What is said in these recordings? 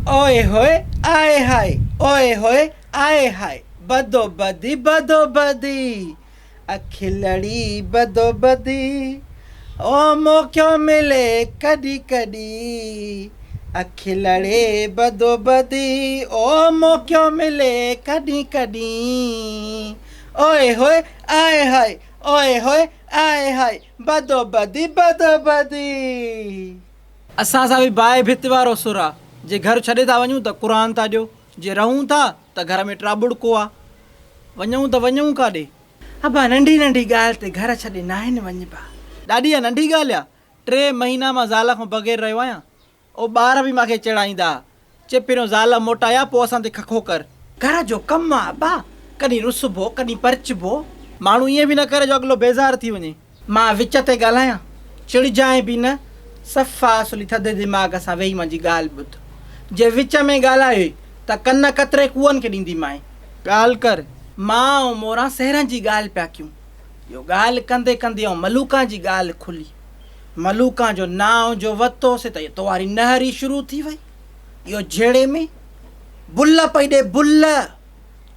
اوئي هوئي آئي هائي اوئي هوئي آئي هائي بدو بدي بدو بدي اکلڙي بدو بدي او موقعو ملي ڪڏي ڪڏي اکلڙي بدو بدي او موقعو ملي ڪڏي ڪڏي اوئي هوئي آئي هائي اوئي هوئي آئي هائي بدو بدي بدو بدي. اسان سان به باهه ڀت وارو سر آ. جي گهر ڇڏي ٿا وڃون ته قرآن ٿا ڏيو، جي رهون ٿا ته گهر ۾ ٽاٻڙڪو آ. وڃون ته وڃون ڪاڏي؟ ابا ننڍي ننڍي ڳالهه تي گهر ڇڏي ناهن وڃبا. ڏاڏي اها ننڍي ڳالهه آ؟ ٽي مهينا مان زال کان بغير رهيو آهيان. او ٻار به مان کي چيڙائيندا ها. چي پهريون زال موٽايا پوء اسان تي ککو ڪر. گهر جو ڪم آ ابا، ڪڏهن رسبو ڪڏهن پرچبو. ماڻهو ائين به نه ڪري جو اڳلو بيزار ٿي وڃي. مان وچ تي ڳالهايان، چڙجانء به نه، صفا اصلي ٿڌي دماغ سان ويهي منهنجي ڳالهه ٻڌ. جي وچ ۾ ڳالهايوئي ته ڪن ڪتري ڪوئن کي ڏينديمانء. ڳالهه ڪر. مان ۽ موران سهرن جي ڳالهه پيا ڪيون. اهو ڳالهه ڪندي ڪندي آئون ملوڪان جي ڳالهه کلي. ملوڪان جو نانء جو وتوسي ته تو واري نهر ئي شروع ٿي وئي. اهو جهيڙي ۾ بل پئي ڏي بل.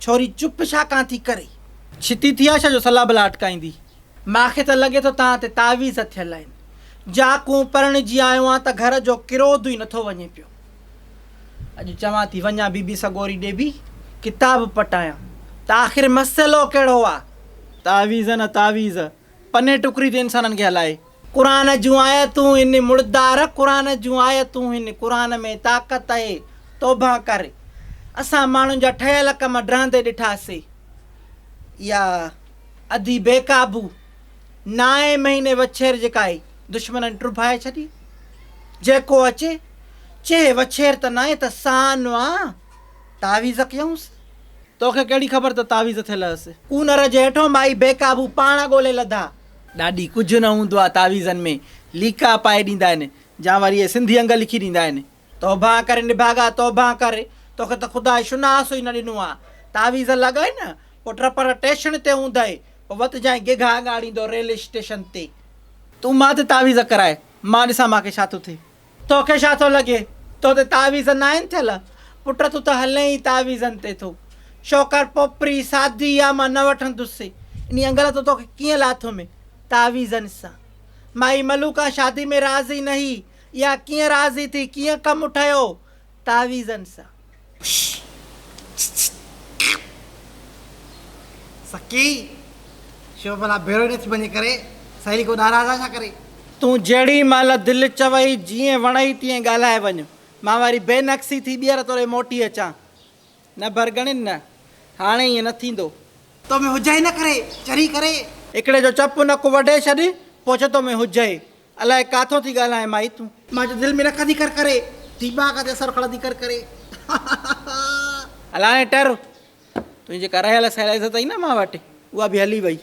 ڇوري چپ ڇا ڪان ٿي ڪري. ڇتي ٿي آ ڇا جو سلا بلا اٽڪائيندي. مان کي ته لڳي ٿو توهان تي تعويذ ٿيل آهن. جاڪون پرڻجي آيو آن ته گهر جو ڪروڌ ئي نٿو وڃي پيو. اڄ چوان ٿي وڃان بي بي سڳوري ڏي به ڪتاب پٽايان ته آخر مسئلو ڪهڙو آ. تعويذ نه تعويذ. پني ٽڪري تي انسانن کي هلائي. قرآن جون آيتون هن مڙدار قرآن جون آيتون هن قرآن ۾ طاقت اهي توبه ڪر اسان ماڻهن جا ٺهيل ڪم ڊهندي ڏٺاسي اها اڌي بي قابو نائين مهيني وڇير جيڪا آئي دشمنن ٽڀائي ڇڏي جيڪو اچي چي وڇير ته ناهي ته سان آ تعويذ ڪيائونس. توکي ڪهڙي خبر ته تعويذ ٿيل هئس. ڪونئر جي هيٺون مائي بي قابو پاڻ ڳولي لڌا. ڏاڏي ڪجهه نه هوندو آ تعويذن ۾ ليڪا پائي ڏيندا آهن جا وري اهي سنڌي انگ لکي ڏيندا آهن. توبهه ڪر نڀاڳا توبهه ڪر توکي ته خدا شناس ئي نه ڏنو آ تعويذ لڳائي نه پوء ٽپڙ ٽيشڻ تي هوندئي پوء وتجانء گگها ڳاڙيندو ريل اسٽيشن تي. تون مان تي تعويذ ڪرائي مان ڏسان مان کي ڇا ٿو ٿئي. توکي ڇا ٿو لڳي؟ تو تي تعويذ ناهن ٿيل؟ پٽ تون ته هلين ئي تعويذن تي ٿو. شوڪر پوپري سادي آ مان نه وٺندس. انهي انگل ته توکي ڪيئن لاٿم؟ تعويذن سان. مائي ملوڪان شادي ۾ راضي نه هئي. اها ڪيئن راضي ٿي؟ ڪيئن ڪم ٺهيو؟ تعويذن سان. سڪي، شو ڀلا ڀيرو ئي نٿي وڃي ڪري، سهيلي ڪو ناراض آ ڇا ڪري؟ تون جهڙي مهل دل چوئي، جيئن وڻئي تيئن ڳالهائي وڃ. مان وري بي نقصي ٿي ٻيهر توڏي موٽي اچان. نه ڀرڳڻين نه. هاڻي ائين نه ٿيندو. تو ۾ هجئي نه ڪري، چري ڪري. هڪڙي جو چپ نڪ وڍي ڇڏ، پوء چئه تو ۾ هجئي. الائي ڪاٿو ٿي ڳالهائين مائي تون. مان جو دل ۾ رکندي ڪر ڪري، دماغ تي اثر کڻندي ڪر ڪري. هلاڻي ٽر، تنهنجي جيڪا رهيل سهيل عزت هئي نه مان وٽ، اها به هلي وئي.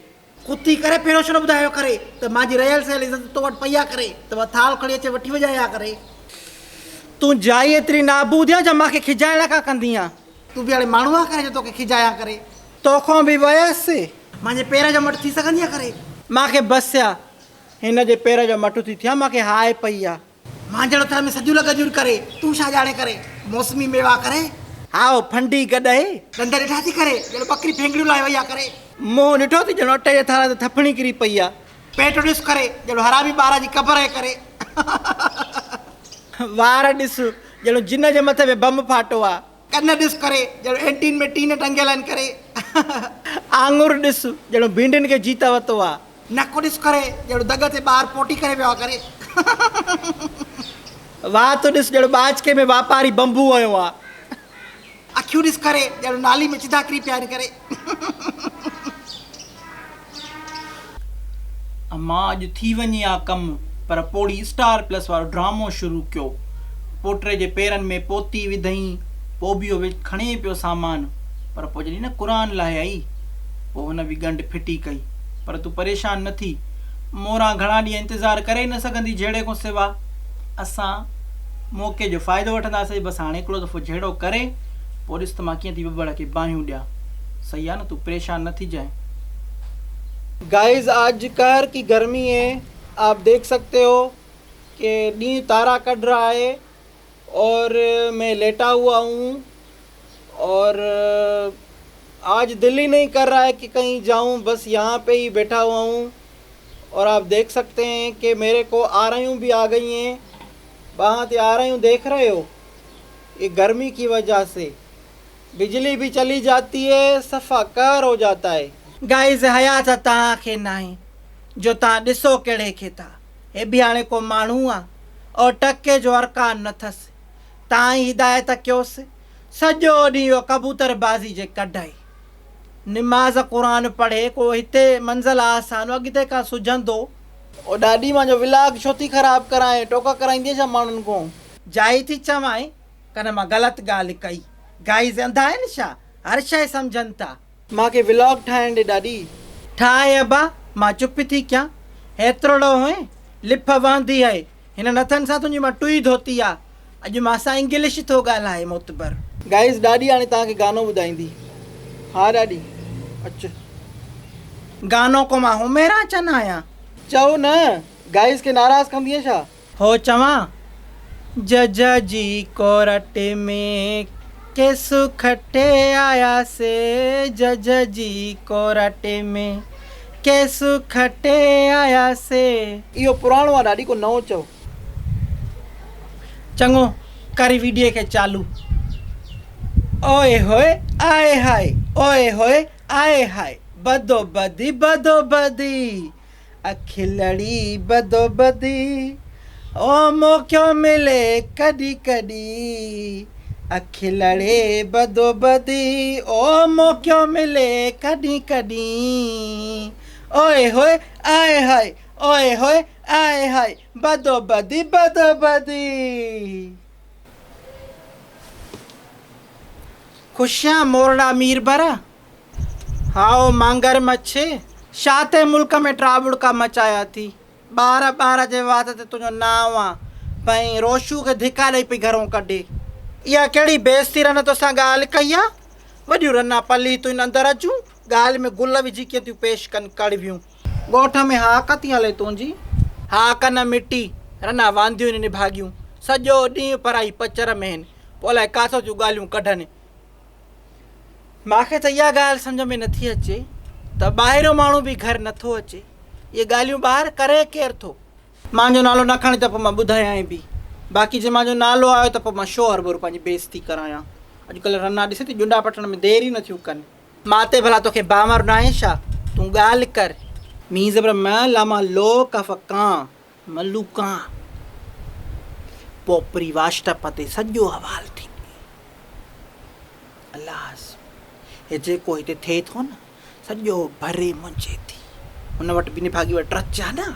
ڪتي ڪري پهريون ڇو نه ٻڌايو ڪري ته مان جي رهيل سهيل عزت تو وٽ پئي آ ڪري ته مان ٿالهه کڻي اچي وٺي وڃان ها ڪري. تون جائي ايتري نابود آن جا مان کي کجائڻ کان ڪندين آن. تون به هاڻي ماڻهو آن ڪري جو توکي کجايان ڪري. توکان به ويس. مان جي پير جو مٽ ٿي سگهندين آن ڪري. مان کي بس آ. هن جي پير جو مٽ ٿي ٿيان، مان کي هاء پئي آ. مانجهڙ ٿر ۾ صديون لڳنديون ڪري، تون ڇا ڄاڻين ڪري، موسمي ميوا ڪري. هاء ڦنڊي گڏهه. ڏند ڏٺا ٿي ڪري، ڄڻ ٻڪري ڦينگڙيون لاهي وئي آ ڪري. منهن ڏٺو ٿي ڄڻ اٽي جي ٿالهه تي ٿڦڻي ڪري پئي آ. پيٽ ڏس ڪري، ڄڻ حرامي ٻار جي قبر آهي ڪري. وار ڏس، ڄڻ جن جي مٿي ۾ بم ڦاٽو آ. ڪن ڏس ڪري، ڄڻ اينٽين ۾ ٽين ٽنگيل آهن ڪري. آڱر ڏس، ڄڻ ڀينڊين کي جيت وتو آ. نڪ ڏس ڪري، ڄڻ دڳ تي ٻار پوٽي ڪري ويو آ ڪري. وات ڏس، ڄڻ ٻاچڪي ۾ واپاري بمبو هنيو آ. اکيون ڏس ڪري، ڄڻ نالي ۾ چڌا ڪري پيا آهن ڪري. امان اڄ ٿي وڃي ها ڪم پر پوڙهي اسٽار پلس وارو ڊرامو شروع ڪيو. پوٽري جي پيرن ۾ پوتي وڌئين، پوء به اهو کڻي پيو سامان. پر پوء جڏهن نه قرآن لاهي آئي، پوء هن به ڳنڍ ڦٽي ڪئي. پر تون پريشان نه ٿي. موران گهڻا ڏينهن انتظار ڪري ئي نه سگهندي جهيڙي کان سوا. اسان موقعي جو فائدو وٺنداسين. بس هاڻي هڪڙو دفعو جهيڙو ڪري پوء ڏس ته مان ڪيئن ٿي ٻٻڙ کي باهيون ڏيان. صحيح آ نه تون پريشان نه ٿيجانء. گائز آج قهر ڪي گرمي هي آپ ديک سڪتي هو ڪي ڏينهن تارا ڪڍ رها هي اور مين ليٽا هوا هون اور آج دل هي نهين ڪر رها هي ڪي ڪهين جائون بس يهان پي هي بيٺا هوا هون اور آپ ديک سڪتي هين ڪي ميري ڪو آرائيون ڀي آ گئي هين ٻانهن تي آرائيون ديک رهي هو يي گرمي ڪي وجه سي بجلي ڀي چلي جاتي هي صفا قهر هو جاتا هي. گائز حيا ته توهان کي ناهي جو توهان ڏسو ڪهڙي کي ٿا هي به هاڻي ڪو ماڻهو آ او ٽڪي جو ارڪان نٿس توهان ئي هدايت ڪيوس سڄو ڏينهن اهو ڪبوتر بازي جي ڪڍ آهي. نماز قرآن پڙهي ڪو هتي منزل آسان اڳتي کان سجهندو. او ڏاڏي مانجو ولاگ ڇو ٿي خراب ڪرائين ٽوڪا ڪرائيندين ڇا ماڻهن کون. جائي ٿي چوانء ڪنھن مان غلط ڳالھ ڪئي. گائيز انڌا آھن ڇا ھر شئي سمجھن ٿا. مان کي ولاگ ٺاهڻ ڏي ڏاڏي. ٺاهه ابا مان چپ ٿي ڪيان. هيتروڙو هئين لڦ وهندي هئي. هن نٿن سان تنهنجي مان ٽوئي ڌوتي آ. اڄ مان سان انگلش ٿو ڳالهائي معتبر. گائيز ڏاڏي هاڻي توهان کي گانو ٻڌائيندي. ها ڏاڏي اچ. گانو ڪو مان حميرا چن آهيان. چئو نه گائيز کي ناراض ڪندينء ڇا. هو چوان جج جي ڪورٽ ۾ ڪيس کٽي آياسي جج جي ڪورٽ ۾ ڪيس کٽي آياسي. اهو پراڻو آ ڏاڏي ڪو نئون چئو. چڱو ڪر ويڊيو کي چالو. اوئي هوئي آئي هائي اوئي هوئي آئي هائي بدو بدي بدو بدي اکلڙي بدو بدي او موقعو ملي ڪڏي ڪڏي اکلڙي بدو بدي او موقعو ملي ڪڏي ڪڏي اوئي هوئي آئي هائي اوئي هوئي آئي هائي بدو بدي بدو بدي. خوشيان مورڙا ميربر، هائو مانگر مڇ، شا تي ملڪ ۾ ٽاٻڙڪا مچايا ٿي، ٻار ٻار جي وات تي تنهنجو نانء آ، پئين روشو کي ڌڪا ڏئي پئي گهرئون ڪڍي. اها ڪهڙي بيعزتي رن توسان ڳالهه ڪئي آ، وڏيون رنا پليتون هن اندر جون، ڳالهه ۾ گل وجهي ڪيئن ٿيون پيش ڪن ڪڙويون. ڳوٺ ۾ هاڪ ٿي هلي تنهنجي. هاڪ نه مٽي، رنا وانديون هن نڀاڳيون. سڄو ڏينهن پرائي پچر ۾ هن، پوء الائي ڪاٿو ٿيون ڳالهيون ڪڍن. مان کي ته اها ڳالهه سمجهه ۾ نٿي اچي ته ٻاهريون ماڻهو به گهر نٿو اچي، اهي ڳالهيون ٻاهر ڪري ڪير ٿو؟ مانجو نالو نه کڻي ته پوء مان ٻڌايانء به. باقي جي مانجو نالو آيو ته پوء مان شو هرڀرو پنهنجي بيعزتي ڪرايان. اڄڪلهه رنا ڏسين ٿي ڄنڊا پٽڻ ۾ دير ئي نٿيون ڪن. مان تي ڀلا توکي باور ناهي ڇا؟ تون ڳالهه ڪر. مين زبر م لا مان لو ڪاف ڪان، ملوڪان. پوپري واشٽپ تي سڄو حوال ٿي پيو. الله هي جيڪو هتي ٿئي ٿو نه، سڄو ڀري منهنجي ٿي. هن وٽ به نڀاڳي وٽ ٽچ آ نه.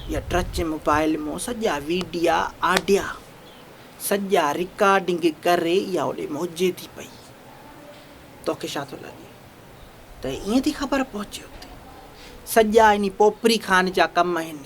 اها ٽچ موبائل مون سڄا ويڊيا آڊيا سڄا رڪارڊنگ ڪري اها هوڏي موجي ٿي پئي. توکي ڇا ٿو لڳي ته ائين ٿي خبر پهچي اتي. سڄا انهي پوپري خان جا ڪم آهن.